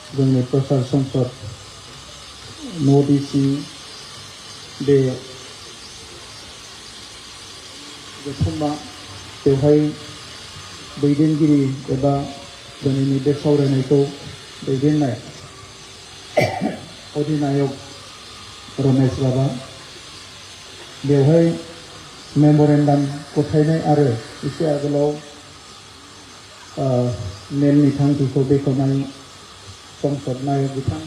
जोंनि प्रसार संसद नर्थ इस्टनि बे जथुम्मा बेवहाय दैदेनगिरि एबा दिनैनि बे सावरायनायखौ दैदेननाय अधिनायक रमेश बाबा बेवहाय मेम'रेन्डाम गथायनाय आरो एसे आगोलाव मेलनि थांखिखौ बेखेवनाय संसद नायक बिथां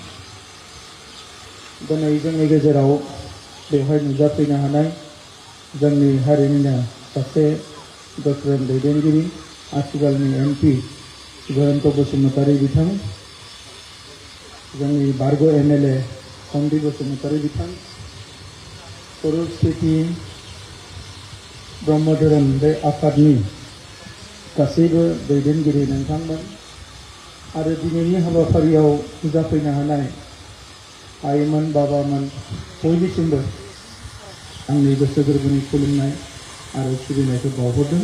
दिनै जोंनि गेजेराव बेवहाय नुजाफैनो हानाय जोंनि हारिनिनो सासे गोख्रों दैदेनगिरि आथिखालनि MP जयन्त बसुमतारी बिथां जोंनि बारग' MLA सन्दीप बसुमतारी बिथां स्वरूप स्थिति ब्रह्म धोरोम बे आफादनि गासैबो दैदेनगिरि नोंथांमोन आरो दिनैनि हाबाफारियाव नुजाफैनो हानाय आइमोन बाबामोन बयनिसिमबो आंनि गोसो गोरबोनि खुलुमनाय आरो सिबिनायखौ बावहरदों।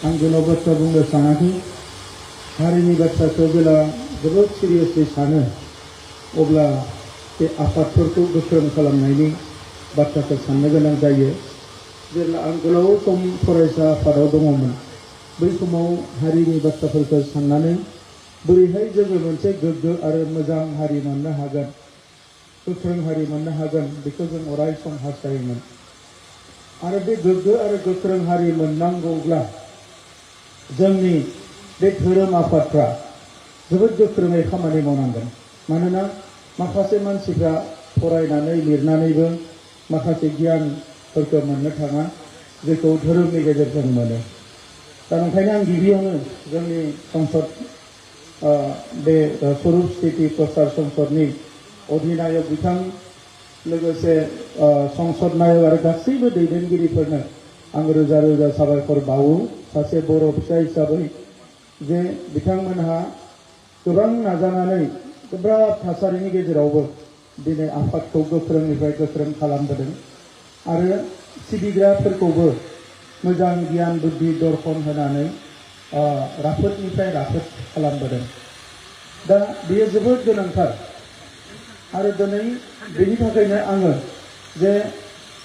आं गोलाव बाथ्रा बुंनो सानाखै हारिनि बाथ्राखौ जेला जोबोद सिरियासलि सानो अब्ला बे आफादफोरखौ गोख्रों खालामनायनि बाथ्राखौ साननो गोनां जायो। जेब्ला आं गोलाव सम फरायसा आफादाव दङमोन बै समाव हारिनि बाथ्राफोरखौ साननानै बोरैहाय जोङो मोनसे गोग्गो आरो मोजां हारि मोननो हागोन गोख्रों हारि मोननो हागोन बेखौ जों अराय सम हास्थायोमोन आरो बे गोग्गो आरो गोख्रों हारि मोननांगौब्ला जोंनि बे धोरोम आफादफ्रा जोबोद गोख्रोङै खामानि मावनांगोन। मानोना माखासे मानसिफ्रा फरायनानै लिरनानैबो माखासे गियानफोरखौ मोननो थाङा जेखौ धोरोमनि गेजेरजों मोनो। दा ओंखायनो आं गिबियावनो जोंनि संसद बे स्वरूप स्थिति प्रसार संसदनि अधिनायक बिथां लोगोसे संसद नायक आरो गासैबो दैदेनगिरिफोरनो आं रोजा रोजा साबायखर बावो सासे बर' फिसा हिसाबै जे बिथांमोनहा गोबां नाजानानै गोब्राब थासारिनि गेजेरावबो दिनै आफादखौ गोख्रोंनिफ्राय गोख्रों खालामबोदों आरो सिबिग्राफोरखौबो मोजां गियान बुद्धि दर्शन होनानै राफोदनिफ्राय राफोद खालामबोदों। दा बेयो जोबोद गोनांथार आरो दिनै बेनि थाखायनो आङो जे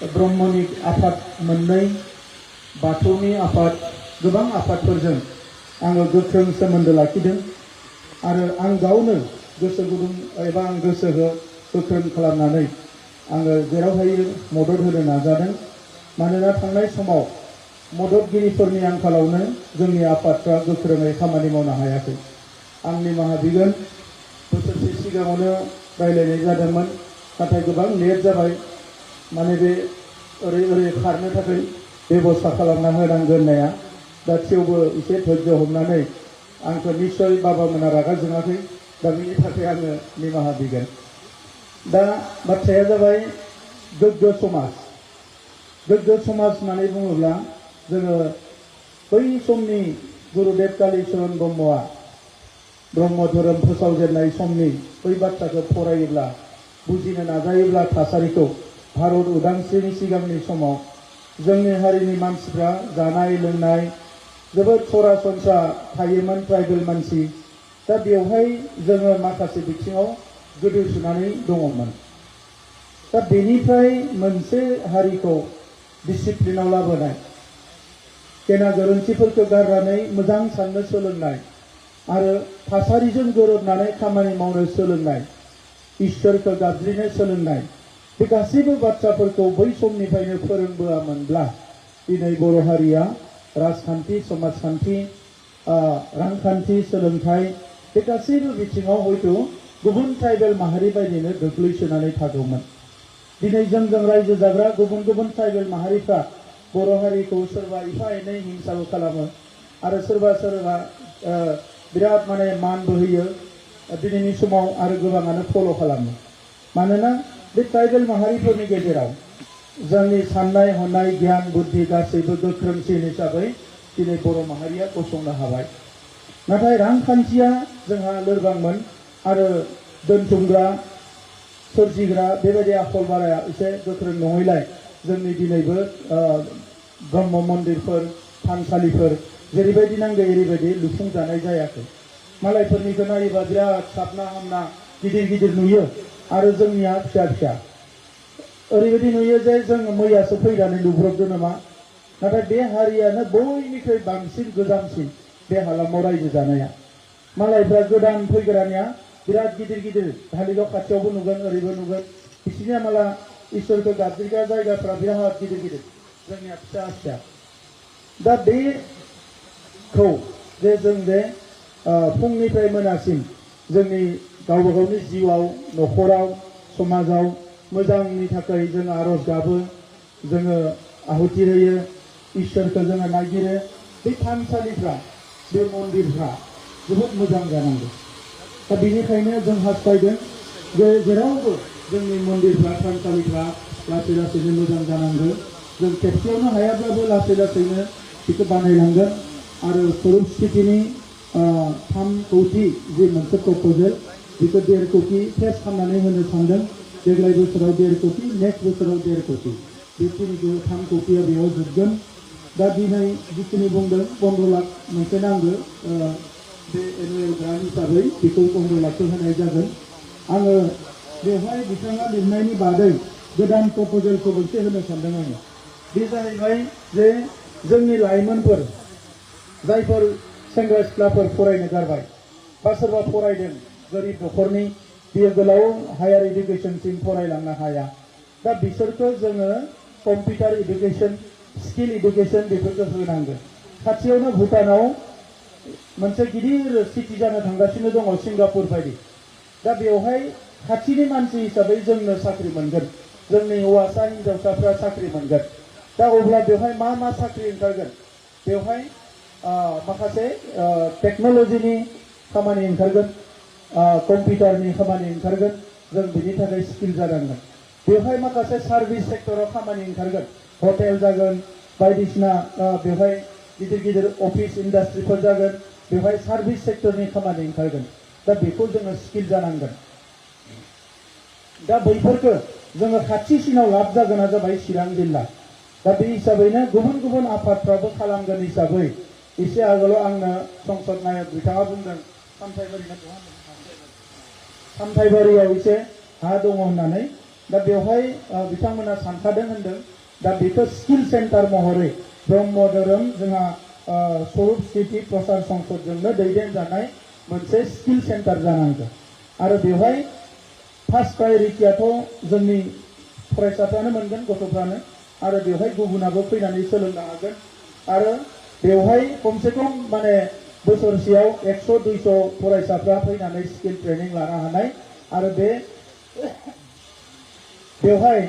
ब्रह्मनि आफाद मोननै बाथौनि आफाद गोबां आफादफोरजों आङो गोख्रों सोमोन्दो लाखिदों आरो आं गावनो गोसो गुदुं एबा आं गोसोखौ गोख्रों खालामनानै आङो जेरावहाय मदद होनो नाजादों। मानोना थांनाय समाव मददगिरिफोरनि आंखालावनो जोंनि आफादफ्रा गोख्रोङै खामानि मावनो हायाखै। आं निमाहा बिगोन बोसोरसे सिगाङावनो रायलायनाय जादोंमोन नाथाय गोबां लेट जाबाय माने बे ओरै खारनो थाखाय बेबस्था खालामना होनांगोन होननाया दा थेवबो एसे धैर्य हमनानै आंखौ निस्सय बाबामोना रागा जोङाखै दा बेनि थाखाय आङो निमाहा बिगोन। दा बाथ्राया जाबाय गोग्गो समाज होननानै बुङोब्ला जोङो बै समनि गुरुदेव कालीचरण ब्रह्मआ ब्रह्म धोरोम फोसावजेननाय समनि बै बाथ्राखौ फरायोब्ला बुजिनो नाजायोब्ला थासारिखौ भारत उदांस्रिनि सिगांनि समाव जोंनि हारिनि मानसिफ्रा जानाय लोंनाय जोबोद सरासनस्रा थायोमोन ट्राइबेल मानसि। दा बेवहाय जोङो माखासे बिथिङाव गोदोसोनानै दङमोन। दा बेनिफ्राय मोनसे हारिखौ डिसिप्लिनाव लाबोनाय गेना गोरोन्थिफोरखौ गारनानै मोजां साननो सोलोंनाय आरो थासारिजों गोरोबनानै खामानि मावनो सोलोंनाय इसोरखौ गाबज्रिनो सोलोंनाय बे गासैबो बाथ्राफोरखौ बै समनिफ्रायनो फोरोंबोआमोनब्ला दिनै बर' हारिया राजखान्थि समाजखान्थि रांखान्थि सोलोंथाइ बे गासैबो बिथिङाव हयथ' गुबुन ट्राइबेल माहारि बायदिनो गोग्लैसोनानै थागौमोन। दिनै जोंजों रायजो जाग्रा गुबुन गुबुन ट्राइबेल माहारिफ्रा बर' हारिखौ सोरबा एफा एनै हिंसाबो खालामो आरो सोरबा बिराद माने मानबो होयो दिनैनि समाव आरो गोबाङानो फल' खालामो। मानोना बे ट्राइबेल माहारिफोरनि गेजेराव जोंनि साननाय हनाय गियान बुद्धि गासैबो गोख्रोंसिन हिसाबै दिनै बर' माहारिया गसंनो हाबाय। नाथाय रांखान्थिया जोंहा लोरबांमोन आरो दोनथुमग्रा सोरजिग्रा बेबायदि आखल बाराया एसे गोख्रों नङैलाय जोंनि दिनैबो ब्रह्म मन्दिरफोर थानसालिफोर जेरैबायदि नांगौ एरैबायदि लुफुंजानाय जायाखै। मालायफोरनिखौ नायोबा बिराद साबना हामना गिदिर गिदिर नुयो आरो जोंनिया फिसा फिसा ओरैबायदि नुयो जे जों मैयासो फैनानै लुब्रबदों नामा नाथाय बे हारियानो बयनिख्रुइ बांसिन गोजामसिन बे हालामाव रायजो जानाया मालायफ्रा गोदान फैग्रानिया बिराद गिदिर गिदिर धालिगाव खाथियावबो नुगोन ओरैबो नुगोन बिसिनिया माला इसोरखौ गाबज्रिग्रा जायगाफ्रा बिराद गिदिर गिदिर जोंनिया फिसा फिसा दा बेखौ जे जों बे फुंनिफ्राय मोनासिम जोंनि गावबा गावनि जिउआव न'खराव समाजाव मोजांनि थाखाय जों आरज गाबो जोङो आहुति होयो इसोरखौ जोङो नागिरो बे थानसालिफ्रा बे मन्दिरफ्रा जोबोद मोजां जानांगौ दा बेनिखायनो जों हास्थायदों जे जेरावबो जोंनि मन्दिरफ्रा थानसालिफ्रा लासै लासैनो मोजां जानांगौ जों खेबसेयावनो हायाब्लाबो लासै लासैनो बेखौ बानायलांगोन आरो स्वरूप स्थितिनि 3 कोटि जे मोनसे प्रप'जेल बेखौ 1.5 कोटि फेस खालामनानै होनो सानदों देग्लाय बोसोराव 1.5 कोटि नेक्स्ट बोसोराव 1.5 कोटि बेखिनिखौ 3 कोटिया बेयाव जोबगोन दा दिनै जिखिनि बुंदों 15 लाख मोनसे नांगौ बे एनुवेल ग्रान्ट हिसाबै बेखौ 15 लाखखौ होनाय जागोन आङो बेवहाय बिथाङा लिरनायनि बादै गोदान प्रप'जेलखौ मोनसे होनो सानदों आङो बे जाहैबाय जे जोंनि लाइमोनफोर जायफोर सेंग्रा सिख्लाफोर फरायनो गारबाय बा सोरबा फरायदों गोरिब न'खरनि बियो गोलाव हायार इडुकेसनसिम फरायलांनो हाया दा बिसोरखौ जोङो कम्पिउटार इडुकेसन स्किल इडुकेसन बेफोरखौ होनांगोन खाथियावनो भुटानाव मोनसे गिदिर सिटि जानो थांगासिनो दङ सिंगापुर बायदि दा बेवहाय खाथिनि मानसि हिसाबै जोंनो साख्रि मोनगोन जोंनि हौवासा हिनजावसाफ्रा साख्रि मोनगोन दा अब्ला बेवहाय मा साख्रि ओंखारगोन बेवहाय माखासे टेक्न'लजिनि खामानि ओंखारगोन कम्पिउटारनि खामानि ओंखारगोन जों बिनि थाखाय स्किल जानांगोन बेवहाय माखासे सार्भिस सेक्टराव खामानि ओंखारगोन हटेल जागोन बायदिसिना बेवहाय गिदिर गिदिर अफिस इन्डास्ट्रिफोर जागोन बेवहाय सार्भिस सेक्टरनि खामानि ओंखारगोन दा बेखौ जोङो स्किल जानांगोन दा बैफोरखौ जोङो खाथिसिनाव लाब जागोना जाबाय चिरां जिल्ला दा बे हिसाबैनो गुबुन गुबुन आफादफ्राबो खालामगोन हिसाबै एसे आगोलाव आंनो संसद नायक बिथाङा बुंदों सामथाइबारियाव एसे हा दङ होननानै दा बेवहाय बिथांमोना सानखादों होनदों दा बेखौ स्किल सेन्टार महरै ब्रह्म धोरोम जोंहा स्वरूप स्थिति प्रसार संसदजोंनो दैदेनजानाय मोनसे स्किल सेन्टार जानांगौ आरो बेवहाय फार्स्ट प्रायरिटियाथ' जोंनि फरायसाफ्रानो मोनगोन गथ'फ्रानो आरो बेवहाय गुबुनाबो फैनानै सोलोंनो हागोन आरो बेवहाय खमसे खम माने बोसोरसेयाव 100-200 फरायसाफ्रा फैनानै स्किल ट्रेनिं लानो हानाय आरो बेवहाय